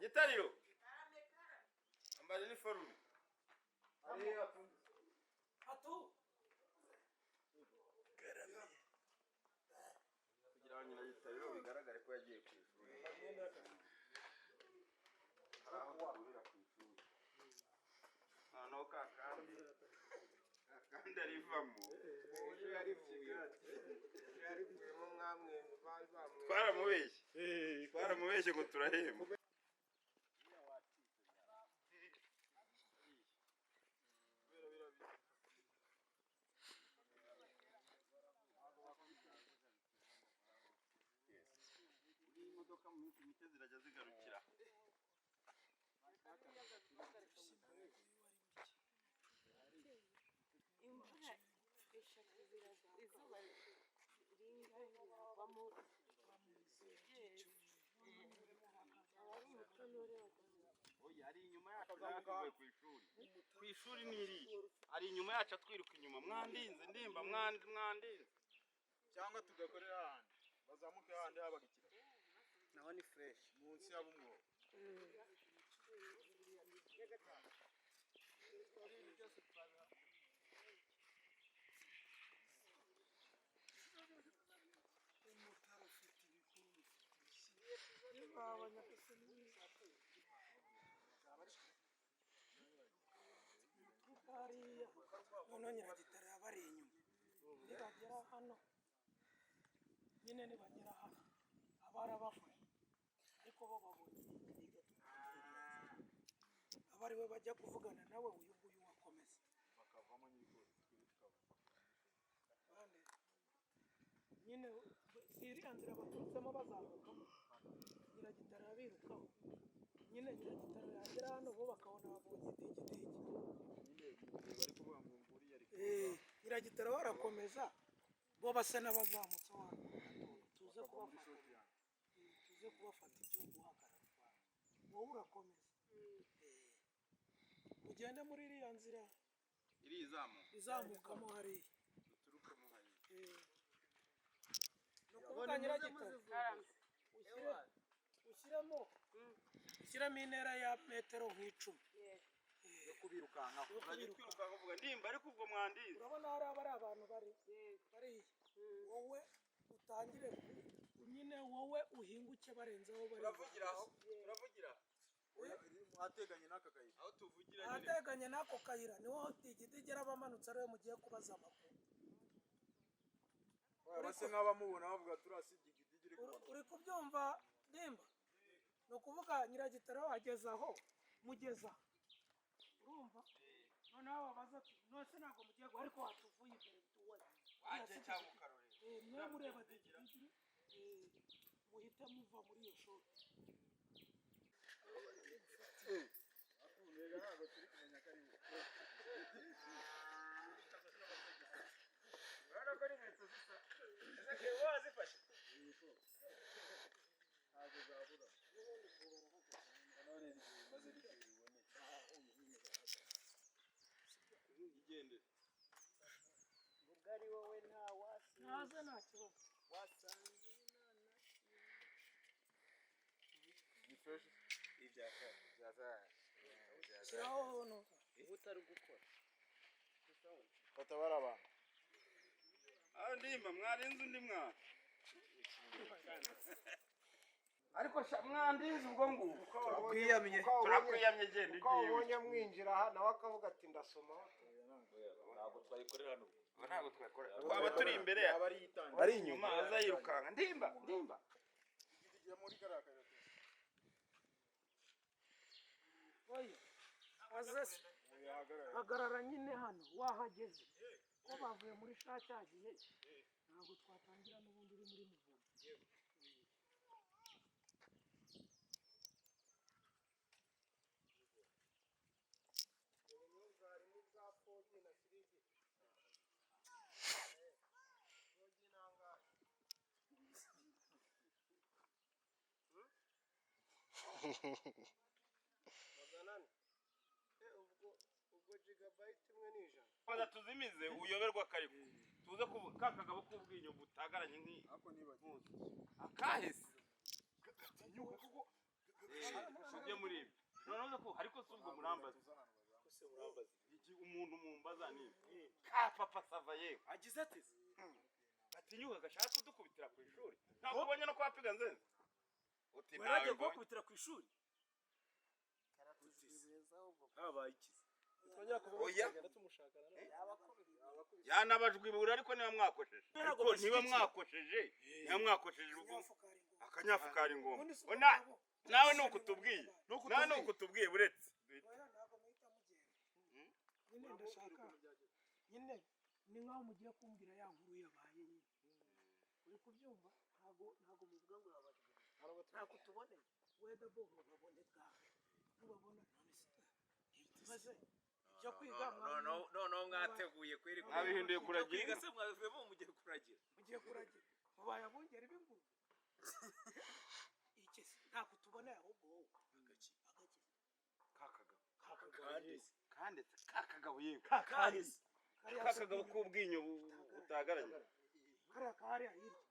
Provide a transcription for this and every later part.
Gitariro, ambara iniforume. Atu. Kugira ngo nyina Gitariro bigaragare ko yagiye ku ishuri. Hari aho duhurira ku ishuri, noneho ka kandi arivamo. Ejo yarivuyemo mwamwe bari bamwe. Twaramubeshye, twaramubeshye ngo turahemba. Iyi modoka mu minsi mike zirajya zigarukira. Imvura eshatu ziragwa, izuba ringahe riravamo. Aba ari umutonore. Oya, ari inyuma yacu, tuvuye ku ishuri. Ku ishuri ni iriya, ari inyuma yacu, atwiruka inyuma. Mwandinze ndimba, mwandinze. Cyangwa tugakorera ahandi, bazamuke ahandi habaga ikiraro. Naho ni fresh. Munsi y'abo umwobo. Hariya noneho Nyiragitare abari inyuma, nibagera hano nyine, nibagera hano abarabafashe, ariko bo babonye aba ari we bajya kuvugana nawe. Uyu nguyu wakomeza. Bakavamo nyiri tukava. Bande nyine si iriya nzira baturutsemo bazamukamo, Nyiragitare abirukaho nyine. Nyiragitare yagera hano, bo bakabona babonye digidigi. Nyine bari kuvuga ngo nguriya ari Nyiragitare barakomeza, bo basa n'abazamutse hano, tuze kubafata, tuze kubafata. Ibyo guhagarara kwawe, wowe urakomeza. Ugende muri iriya nzira. Iri izamuka. Izamukamo hariya. Duturukemo hariya. Ni ukuvuga Nyiragitare ushyiremo intera ya metero nk'icumi. Yo kubirukankaho. Yo Urajya kubiruka. twirukanka uvuga ndimba, ariko ubwo mwandinze. Urabona hari abari abantu bari bariya, wowe utangire nyine, wowe uhinguke barenze aho bari. Turavugira aho, turavugira. Ahateganye n'aka kayira. Aho tuvugira nyine. Ahateganye n'ako kayira niho digidigi aba amanutse, ariwe mugiye kubaza amakuru. Basa nk'abamubona bavuga turasi digidigi iri kumanuka. Uri kubyumva ndimba? Ni ukuvuga Nyiragitaro ageze aho mugeza, urumva? Noneho babaza ati: "None ntabwo mugiye ariko watuvuye imbere tuwe." Wajya cyangwa ukarorera. Mwe mureba digidigi, muhite muva muri iyo shoti. Mbega ntabwo turi kumenya ko ari we. Urabona ko ari inkweto zisa. Ese wowe wazifashe? Ntabwo zabura. None igihe bimaze n'igihe biboneye. Igendere. Ubwo ari wowe nta wasi. Ntaze, nta kibazo. Wasanga. Ni fresh. Ibya Shyiraho hano. Utari gukora. Fata bari abantu. Aho ndimba mwarinze undi mwana. Ariko sha mwandinze ubwo ngubwo. Turakwiyamye. Turakwiyamye, genda. Uko Ugiye. wabonye mwinjira aha, nawe akavuga ati: "Ndasoma." Ntabwo twayikorera hano. Ubu ntabwo twakora. Twaba turi imbere ya. Yaba ari yitangiye. Ari inyuma aza yirukanka. Ndimba, ndimba. Digidigi ya muri kariya kayira. Oya, aze se. Yahagarara. Hagarara nyine hano wahageze, ko bavuye muri sha cyagiye, ntabwo twatangira n'ubundi uri muri muvumo. Ubunyobwa harimo ubwa 4G na 3G. 4G ni angahe? 400. Ubwo gigabyte imwe ni 100. Komeza tuzimize uyoberwa akariko. Tuze kuvuga ka kagabo k'ubwinyo butagaranye nk'iyi. Ariko nibagiwe. Akahese. Gatinyuka kuko. Ujye muri ibi noneho ko ariko si ubwo murambaza iki umuntu mumbaza ni ka Papa Sava yewe Agize ati atinyuka agashaka kudukubitira ku ishuri, ntabwo ubonye no kwa Piga Nzenze uti nawe waragiye mbonye. Kubakubitira ku ishuri habaye ikizi. Twongera kuva Oya. tugenda tumushaka nanone. Yanabajwibura, ariko niba mwakosheje, Ntabwo ariko bashyigikiye. niba mwakosheje ubwo Akanyafu kari ngombwa. Akanyafu kari ngombwa. Ubundi si ubwo Nawe ni uko utubwiye, nawe ni uko utubwiye buretse. Oya, ntabwo muhita mugenda nyine. Ndashaka nyine ni nkaho mugiye kumbwira ya nkuru yabaye nyine, uri kubyumva? Ntabwo muvuga ngo yabajwe, ntabwo tuboneye weda bo mubabone bwawe nubabona. None se maze ibyo kwiga Noneho mwateguye kweri. Mwabihinduye kuragira Kwiga inka. se mwavuyemo mugiye kuragira? Mugiye kuragira, mubaye abungeri b'ingurube. Iki se ntabwo tuboneye ahubwo wowe Agaki? Agaki? Kakagabo. Kandi Kandi kakagabo yewe. kandi Kariya Kakagabo k'ubwinyo butagaranye. Kariya kariya hirya.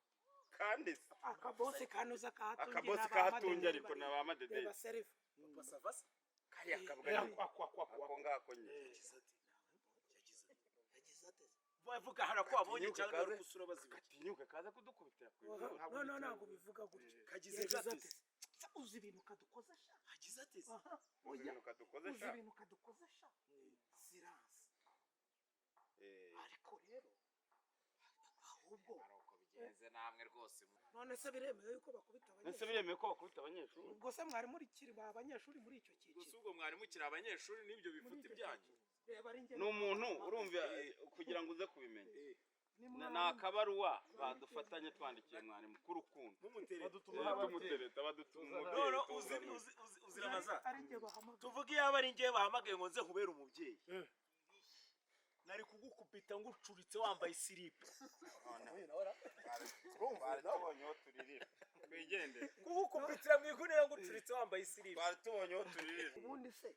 Kandi se Akabosi kanuza kahatungi. Akabosi kahatungi, ariko na ba madederi. Reba serifu. Papa Sava se Kariya kabwa nyine, ako ngako nyine. Yagize ati yagize ati Yagize ate? Bavuga hara ko wabonye Gatinyuka cyangwa kaze. uri gusura bazibiki. Gatinyuka kaza kudukubitira ku ishuri. No, ntabwo bivuga gutyo. Kagize Yagize gate ate? Se uzi ibintu kadukoze sha? Agize ati se Aha. Uzi Oya, ibintu kadukoze uzi sha. ibintu kadukoze sha, silence. Ariko rero ahubwo Ari uko bigenze namwe rwose. None se biremewe yuko bakubita Ese abanyeshuri? biremewe ko bakubita abanyeshuri? Ubwo se mwari muri kiri ba abanyeshuri muri icyo Gusa cyiciro? ubwo mwari mukiri abanyeshuri n'ibyo Muri bifuti icyo byanyu. cyiciro. Reba ari njye Ni umuntu urumva, kugira ngo uze kubimenya, ni ni mwarimu. akabaruwa badufatanye twandikiye mwarimu k'urukundo. Mumutereta. Tumutereta, badutuma umubyeyi. None tuza uzi uzi uzi uziramaza. Ari njye bahamagara. Tuvuge yaba ari njye bahamagaye ngo nze nkubere umubyeyi, nari kugukubita ngucuritse wambaye isiripe. Twari tubonye aho turirira, twigendere. Kugukubitira mu igunira ngucuritse wambaye isiripe. Twari tubonye aho turirira. Ubundi se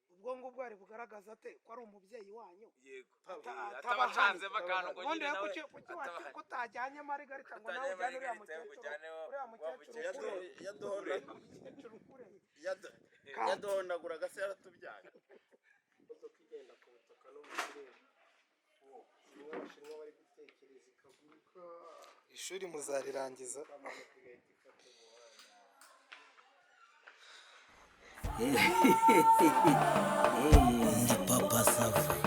ubwo ngubwo ari bugaragaza ate ko ari umubyeyi wanyu? Yego. Atabacanzemo akantu ngo Ubundi nyine rero nawe kuki kutajyanye Marigarita ngo nawe Kutajyanye ujyane uriya Marigarita, mukecuru, ujyane uriya wa mukecuru mukecuru. ukure, mukecuru ukure. Yaduhondaguraga se yaratubyaye? Imodoka igenda ku butaka no mu kirere, zimwe Abashinwa bari gutekereza, ikaguruka, Ishuri muzarirangiza. ikamanuka, igahita ifata umuhanda. Ndi Papa Sava.